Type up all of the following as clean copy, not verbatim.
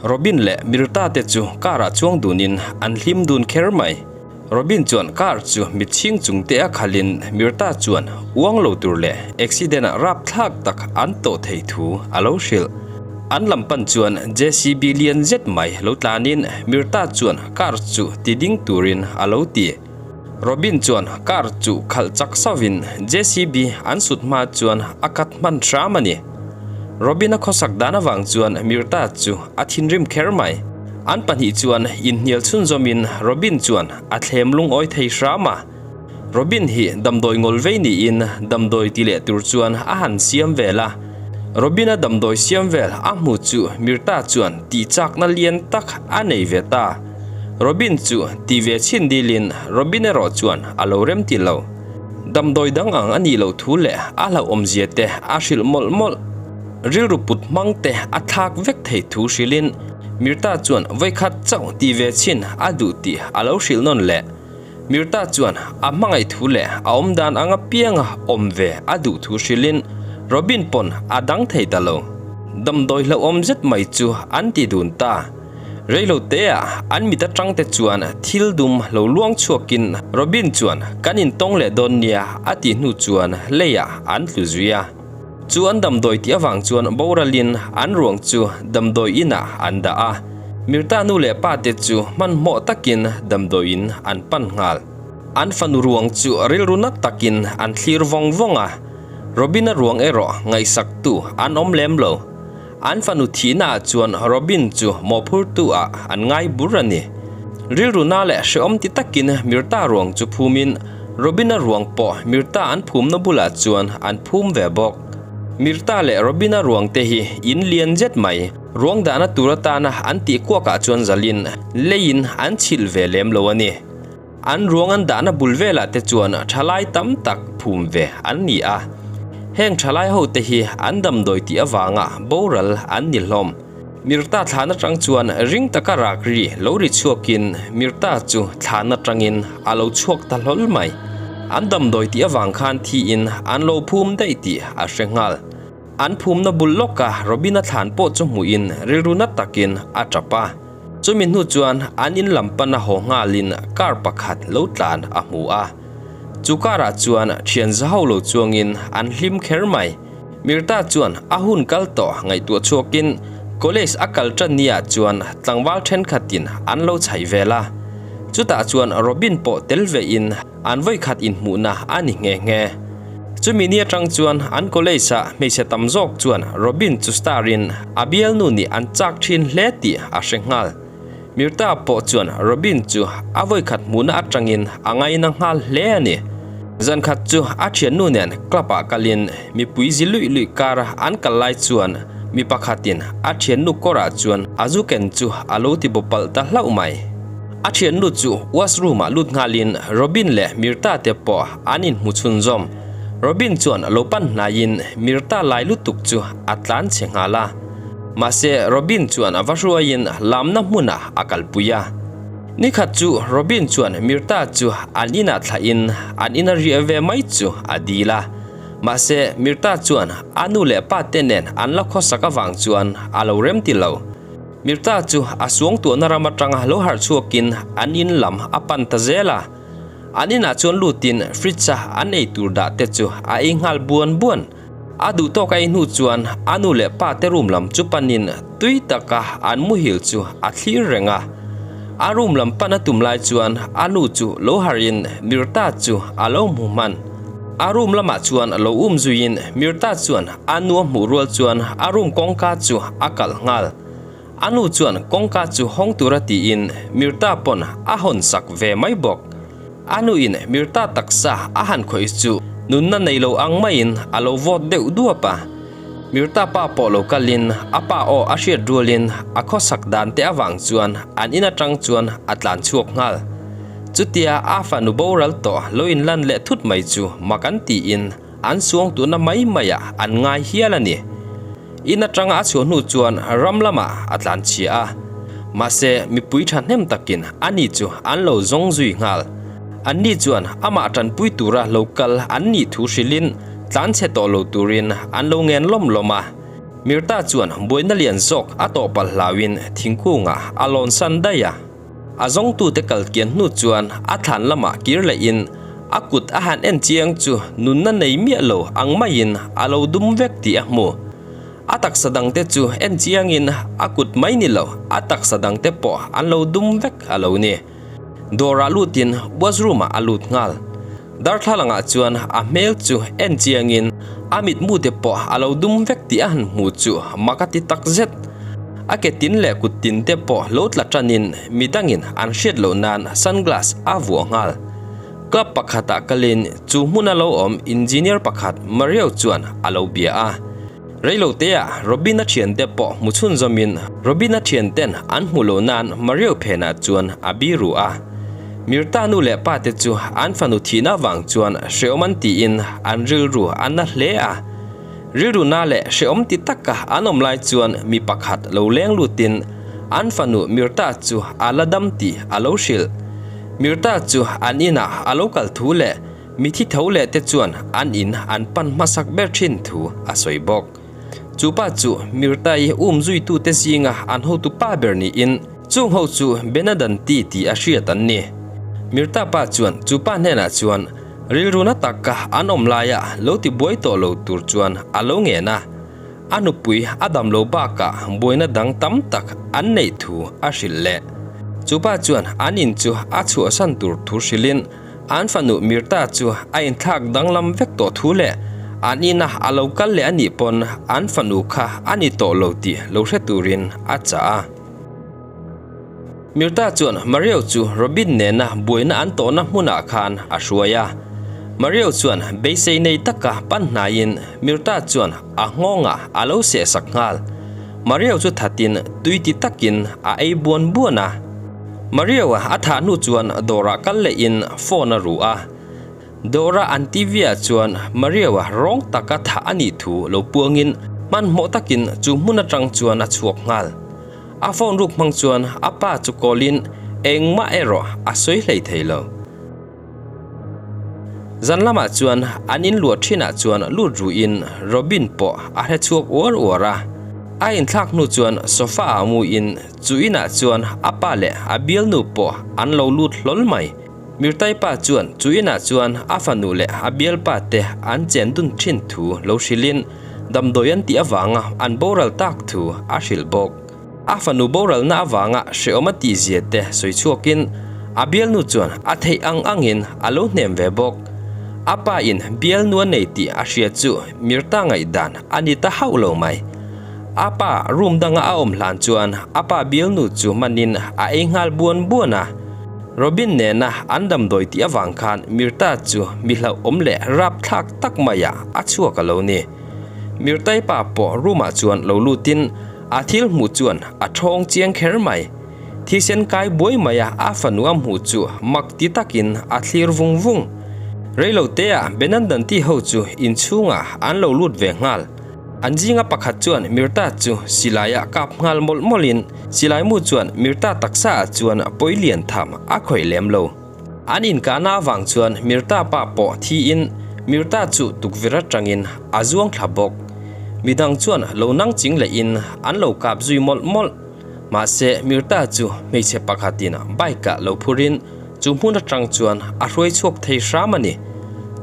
Robin leh Mirta te chu car ah chuang dunin an hlim dun kher mai. Robin chuan car chu mitchhing chung te a khalhin Mirta chuan uang lo tur leh accident ah rapthlak tak an tawh thei thu a lo hrilh. An lam pan chuan JCB lian zet mai lo tlanin Mirta chuan car chu ti ding turin a lo ti. Robin chuan car chu khalh chak sauhin JCB an sut hma chuan a cut hman hram a ni. Robin-a khawsak dan avang chuan Mirta chu a thinrim kher mai. An pahnih chuan inhnial chhunzawmin Robin chuan a thlem lungawi thei hram a. Robin hi damdawi ngawl vei niin damdawi ti leh tur chuan a han siam vel a. Robin-a damdawi siam vel a hmu chu Mirta chuan tihchakna lian tak a nei ve ta. Robin chu ti ve chhin dilin Robin erawh chuan a lo rem ti lo. Damdawi dang ang a nih loh thu leh a hlauhawmzia te a hrilh mawlh mawlh. Rilru put hmang te a thlak vek thei thu hrilhin Mirta chuan vawikhat chauh ti ve chhin a duh tih a lo hrilh nawn leh. Mirta chuan a hmangaih thu leh a awmdan ang apianga awm ve a duh thu hrilhin Robin pawn a dang thei ta lo. Damdawi hlauhawm zet mai chu an ti dun ta. Reilo teah an mit atang te chuan thil dum lo luang chhuakin Robin chuan kan intawng leh dawn nia a tih hnu chuan leiah an tlu zui a. Chu an damdawi tih avang chuan boralin an ruang chu damdawi inah an dah a. Mirta nu leh pa te chu hmanhmawh takin damdawiin an pan nghal. An fanu ruang chu rilru nat takin an thlir vawng vawng a. Robin-a ruang erawh ngaihsaktu an awm lem lo. An fanu thihnaah chuan Robin chu mawhphurtu ah an ngai bur a ni. Rilru na leh hrehawm ti takin Mirta ruang chu phumin Robin-a ruang pawh Mirta an phumna bulah chuan an phum ve bawk. Mirta leh Robin-a ruang te hi in lian zet mai. Ruang dahna tur atana an tih kuakah chuan zalin leiin an chhilh ve lem lo a ni. An ruang an dahna bul velah te chuan thalai tam tak phum ve an ni a. Heng thalai ho te hi an damdawi tih avanga boral an ni hlawm. Mirta thlan atang chuan ring taka rak ri lo ri chhuakin Mirta chu thlan atangin a lo chhuak ta hlawl mai. An damdawi tih avang khan thiin an lo phum daih tih a hre nghal. An phumna bul lawka Robina thlan pawh chu hmuhin rilru na takin a tap a. Chumi hnu chuan an in lam pana haw nghalin car pakhat lo tlan a hmu a. Chu car ah chuan thian za ho lo chuangin an hlim kher mai. Mirta chuan a hun kal tawh ngaihtuah chhuakin college a kal tan ni ah chuan tlangval thenkhatin an lo chhaih vel a. Chutah chuan Robin pawh tel ve in an vawikhat inhmuhna a ni nghe nghe. Chumi ni atang chuan an college ah hmeichhe tam zawk chuan Robin chu star in a bialnu nih an chak thin hle tih a hre nghal. Mirta pawh chuan Robin chu a vawikhat hmuhna atangin a ngaina nghal hle a ni. Zankhat chu a thiannu nen club ah kalin mipui zi luih luih kar an kal lai chuan mi pakhatin a thiannu kawrah chuan a zu ken chu a lo ti bawpalh ta hlauh mai. A thiannu chu washroom ah lut nghalin Robin leh Mirta te pawh an inhmu chhunzawm. Robin chuan lo pan hnaiin Mirta lai lutuk chu a tlan chhe nghal a. Mahse Robin chuan a va hruaiin lamna hmunah a kalpui a. Nikhat chu Robin chuan Mirta chu an inah thlahin an ina riah ve mai chu a dil a. Mahse Mirta chuan a nu leh pa te nen an la khawsak avang chuan a lo rem ti lo. Mirta chu a suangtuahna ram atanga lo harh chhuakin an in lam a pan ta zel a. An inah chuan lutin fridge a an ei tur dah te chu a ei nghal buan buan. A duh tawk a ei hnu chuan a nu leh pa te room lam chu panin tui taka an muhil chu a thlir reng a. A room lam pan a tum lai chuan a nu chu lo harhin Mirta chu a lo hmu hman. A room lamah chuan lo um zuiin Mirta chuan a nu a hmuh rual chuan a room kawngka chu a kalh nghal. A nu chuan kawngka chu hawng tura tiin Mirta pawn a hawn sak ve mai bawk. A nuin Mirta taksa a han khawih chu nunna nei lo ang maiin a lo vawt deuh duap a. Mirta pa pawh lo kalin a pa aw a hriat rualin a khawsak dan te avang chuan an in atang chuan a tlan chhuak nghal. Chutia a fanu boral tawh lo inlan leh thut mai chu mak an tiin an suang tuhna mai maiah an ngai hial a ni. In atanga a chhuah hnu chuan ram lamah a tlan chhia a, mahse mipui thahnem takin ani chu an lo zawng zui nghal. Anni chuan amah tanpui tura lo kal an nih thu hrilhin tlan chhe tawh lo turin an lo ngen lawm lawm a. Mirta chuan buaina lian zawk a tawh palh hlauin thingkungah a lawn san daih a. A zawngtute kal kian hnu chuan a thlan lamah kir lehin a kut a han en chiang chu nunna nei miah lo ang maiin a lo dum vek tih a hmu. A taksa dangte chu en chiangin a kut mai ni lo, a taksa dangte pawh an lo dum vek a lo ni. Dawrah lutin washroom-ah a lut nghal. Darthlalangah chuan a hmel chu en chiangin a mitmute pawh a lo dum vek tih a han hmu chu mak a ti tak zet. A ke tin leh kut tin te pawh lo tla tanin midangin an hriat loh nan sunglass a vuah nghal. Club pakhatah kalin chu hmuna lo awm engineer pakhat Mario chuan a lo bia a. Reiloteah Robin-a thiante pawh hmu chhunzawmin Robin-a thianten an hmu lo nan Mario phenah chuan a biru a. Mirta nu leh pate chu an fanu thihna vang chuan hreawm an tiin an rilru a na hle a. Rilru na leh hreawm ti taka an awm lai chuan mi pakhat lo leng lutin an fanu Mirta chu a la dam tih a lo hrilh. Mirta chu an inah a lo kal thu leh Mithi tho leh te chuan an in an pan hmasak ber thin thu a sawi bawk. Chu pa chu Mirtai um zuitute zinga an hotu pa ber niin chung ho chu Benadanti tih a hriat an ni. Mirta pa chuan chu pa hnenah chuan rilru na taka an awm laia lo ti buai tawh lo tur chuan a lo ngen a, a nupui a dam lo bakah buaina dang tam tak an neih thu a hrilh leh. Chu pa chuan an in chu a chhuahsan tur thu hrilhin An fanu Mirta chu a inthlak danglam vek tawh thu leh an ina a lo kal leh a nih pawn an fanu kha a ni tawh lo tih lo hre turin a chah a. Mirta chuan Mario chu Robin nena buaina an tawhna hmunah khan a hruai a. Mario chuan beisei nei taka pan hnaiin Mirta chuan a nghawngah a lo sehsak nghal. Mario chu thatin tui ti takin a ei buan buan a. Mario-a a thah hnu chuan dawrah kal lehin phone a ru a. Dawra an TV-ah chuan Mario-a rawng taka thah a nih thu lo puangin hmanhmawh takin chu hmun atang chuan a chhuak nghal. A phone ruk hmang chuan a pa chu call-in engmah erawh a sawi hlei thei lo. Zan lamah chuan an inluah thinah chuan lut ruiin Robin pawh a hre chhuak uar uar a. A inthlak hnu chuan sofa ah muin chu inah chuan a pa leh a bialnu pawh an lo lut hlawl mai. Mirtai pa chuan chu inah chuan a fanu leh a bialpa te an chen dun thin thu lo hrilhin damdawi an tih avanga an boral tak thu a hrilh bawk. A fanu boralna avanga hrehawm a tihzia te sawi chhuakin a bialnu chuan a theih ang angin a lo hnem ve bawk. A pa in bialnu a nei tih a hria chu Mirta ngaihdan a ni ta hauh lo mai. A pa room danga a awm hlan chuan a pa bialnu chu hmanin a ei nghal buan buan a. Robin nena an damdawi tih avang khan Mirta chu mi hlauhawm leh rapthlak tak maiah a chhuak a lo ni. Mirtai pa pawh room ah chuan lo lutin A thil hmuh chuan a thawng chiang kher mai. Thisen kai buai maia a fanu a hmuh chu mak ti takin a thlir vung vung. Reilo teah Benandanti ho chu inchhungah an lo lut ve nghal. An zinga pakhat chuan Mirta chu silaiah kap nghal mawlh mawlhin silaimu chuan Mirta taksaah chuan pawi lian tham a khawih lem lo. An inkahna avang chuan Mirta pa pawh thiin Mirta chu tukverh atangin a zuang thla bawk. Midang chuan lo nang ching lehin an lo kap zui mawlh mawlh. Mahse Mirta chu hmeichhe pakhatin bike ah lo phurin chu hmun atang chuan a hruai chhuak thei hram a ni.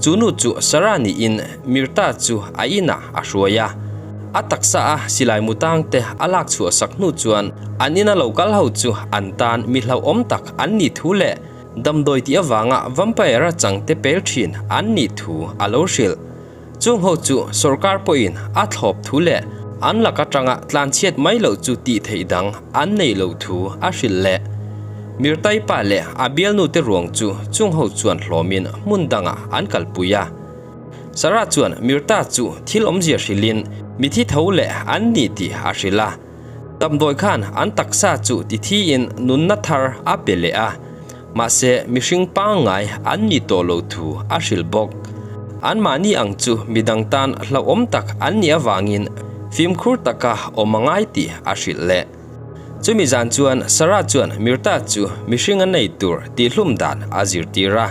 Chu nu chu Sarah niin Mirta chu a inah a hruai a. A taksa a silai mu tang te a lak chhuah sak hnu chuan an ina lo kal ho chu an tan mi hlauhawm tak an nih thu leh damdawi tih avanga vampire a chang te pel thin an nih thu a lo hrilh. Chung ho chu sorkar pawhin a thlawp thu leh an lak atanga tlanchhiat mai loh chu tih theih dang an neih loh thu a hrilh leh. Mirtai pa leh a bialnu te ruang chu chung ho chuan hlawmin hmun dangah an kalpui a. Sarah chuan Mirta chu thil awmzia hrilhin mithi tho leh an ni tih a hrilh a. Damdawi khan an taksa chu tithiin nunna thar a pe leh a, mahse mihring pangngai an ni tawh lo thu a hrilh bawk. Anmahni ang chu midang tan hlauhawm tak an nih avangin fimkhur taka awm a ngai tih a hrilh leh. Chumi zan chuan Sarah chuan Mirta chu mihring a nei tur tihhlum dan a zirtir a.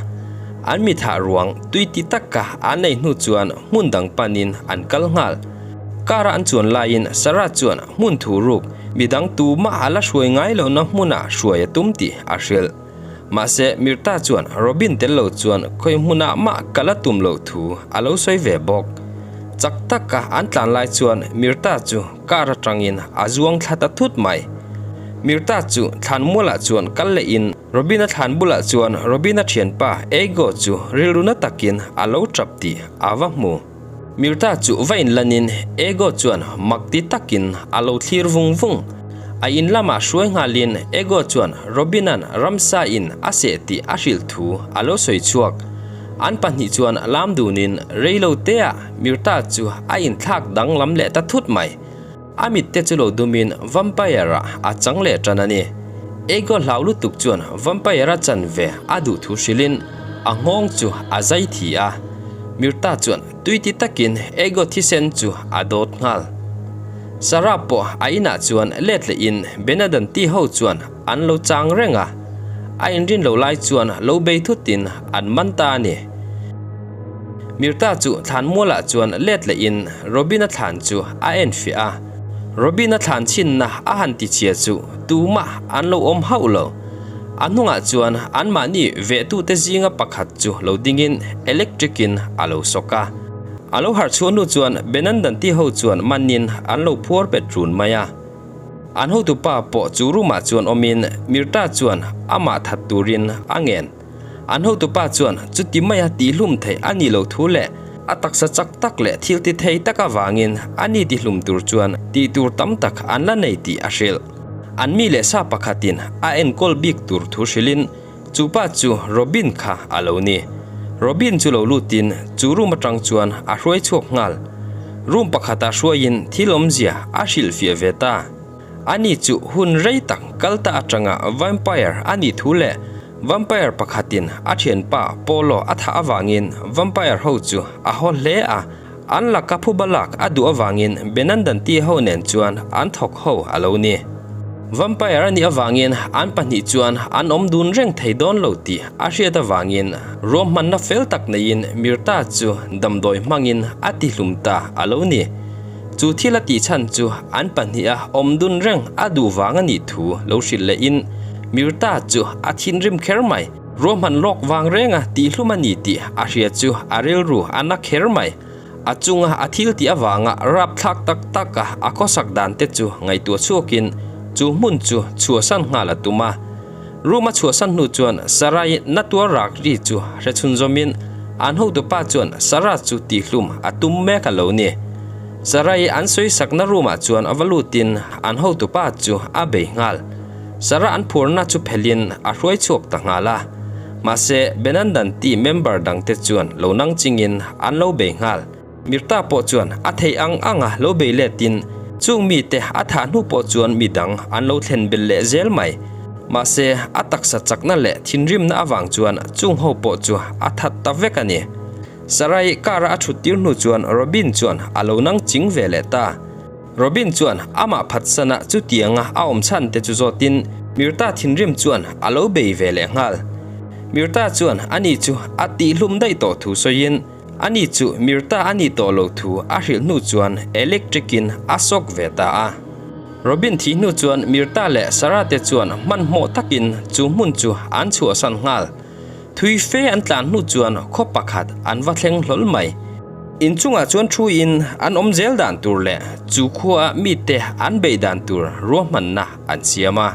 An mi thah ruang tui ti taka an nei hnu chuan hmun dang panin an kal nghal. Car a an chuan laiin Sarah chuan hmun thu ruk midang tumah a la hruai ngai lohna hmunah hruai a tum tih a hrilh. Mahse, Mirta chuan Robin tel lo chuan khawi hmunah mah kal a tum loh thu a lo sawi ve bawk. Chak taka an tlan lai chuan Mirta chu car atangin a zuang thla ta thut mai. Mirta chu thlan mualah chuan kal lehin Robin-a thlan bulah chuan Robin-a thianpa Ego chu rilru na takin a lo tap tih a va hmu. Mirta chu va inlanin Ego chuan mak ti takin a lo thlir vung vung. A in lamah hruai nghalin Ego chuan Robin-a'n ramsa in a seh tih a hrilh thu a lo sawi chhuak. An pahnih chuan lam dunin reilo teah Mirta chu a inthlak danglam leh ta thut mai. A mitte chu lo dumin Vampire-ah a chang leh tan a ni. Ego hlau lutuk chuan Vampire-a chan ve a duh thu hrilhin a nghawng chu a zai thi a. Mirta chuan tui ti takin Ego thisen chu a dawt nghal. Sarah pawh a inah chuan let lehin Benadanti ho chuan an lo chang reng a. A inrin lo lai chuan lo bei thutin an man ta a ni. Mirta chu thlan mualah chuan let lehin Robin-a thlan chu a en fiah a. Robin-a thlan chhinna a han ti chhia chu tumah an lo awm hauh lo. A hnungah chuan anmahni vehtute zinga pakhat chu lo dingin electric-in a lo sawk a. A lo harh chhuah hnu chuan Benandanti ho chuan manin an lo phuar bet run mai a. An hotupa pawh chu room-ah chuan awmin Mirta chuan amah that turin a ngen. An hotupa chuan chuti maia tihlum theih a nih loh thu leh a taksa chak tak leh thil ti thei tak avangin a ni tihlum tur chuan tih tur tam tak an la nei tih a hrilh. An mi leh sa pakhatin a enkawl bik tur thu hrilhin chu pa chu Robin kha a lo ni. Robin chu lo lutin chu room atang chuan a hruai chhuak nghal. Room pakhatah hruaiin thil awmzia a hrilhfiah ve ta. Ani chu hun rei tak kal ta atanga vampire a nih thu leh vampire pakhatin a thianpa Polo a thah avangin vampire ho chu a haw hle a, an laka phuba lak a duh avangin Benandanti ho nen chuan an thawk ho a lo ni. Vampire a nih avangin an pahnih chuan an awm dun reng thei dawn lo tih a hriat avangin ruahmanna fel tak neiin Mirta chu damdawi hmangin a tihlum ta a lo ni. Chu thil a tih chhan chu an pahniha awm dun reng a duh vang a nih thu lo hrilh lehin Mirta chu a thinrim kher mai. Ruahman lawk vang renga tihhlum a ni tih a hria chu a rilru a na kher mai. A chunga a thil tih avanga rapthlak tak taka a khawsak dan te chu ngaihtuah chhuakin chu hmun chu chhuahsan nghal a tum a. Room a chhuahsan hnu chuan Sarai na tuar rak ri chu hre chhunzawmin an hotupa chuan Sarah chu tihhlum a tum mek a lo ni. Sarai an sawisakna room ah chuan a va lutin an hotupa chu a bei nghal. Sarah an phurna chu phelhin a hruai chhuak ta nghal a. Mahse Benandanti member dangte chuan lo nang chingin an lo bei nghal. Mirta pawh chuan a theih ang anga lo bei letin chung mite a thah hnu pawh chuan mi dang an lo thlen belh leh zel mai. Mahse, a taksa chakna leh thinrimna avang chuan chung ho pawh chu a that ta vek a ni. Sarai car-a a thut tir hnu chuan Robin chuan a lo nang ching ve leh ta. Robin chuan amah phatsana chutianga a awm chhan te chu zawtin Mirta thinrim chuan a lo bei ve leh nghal. Mirta chuan ani chu a tihhlum daih tawh thu sawiin, Ani chu Mirta a nih tawh loh thu a hrilh hnu chuan electric in a sawk ve ta a. Robin thih hnu chuan Mirta leh Sarah te chuan hmanhmawh takin chu hmun chu an chhuahsan nghal. Thui fe an tlan hnu chuan khaw pakhat an va thleng hlawl mai. Inchungah chuan thu in an awm zel dan tur leh chu khua mite an beih dan tur ruahmanna an siam a.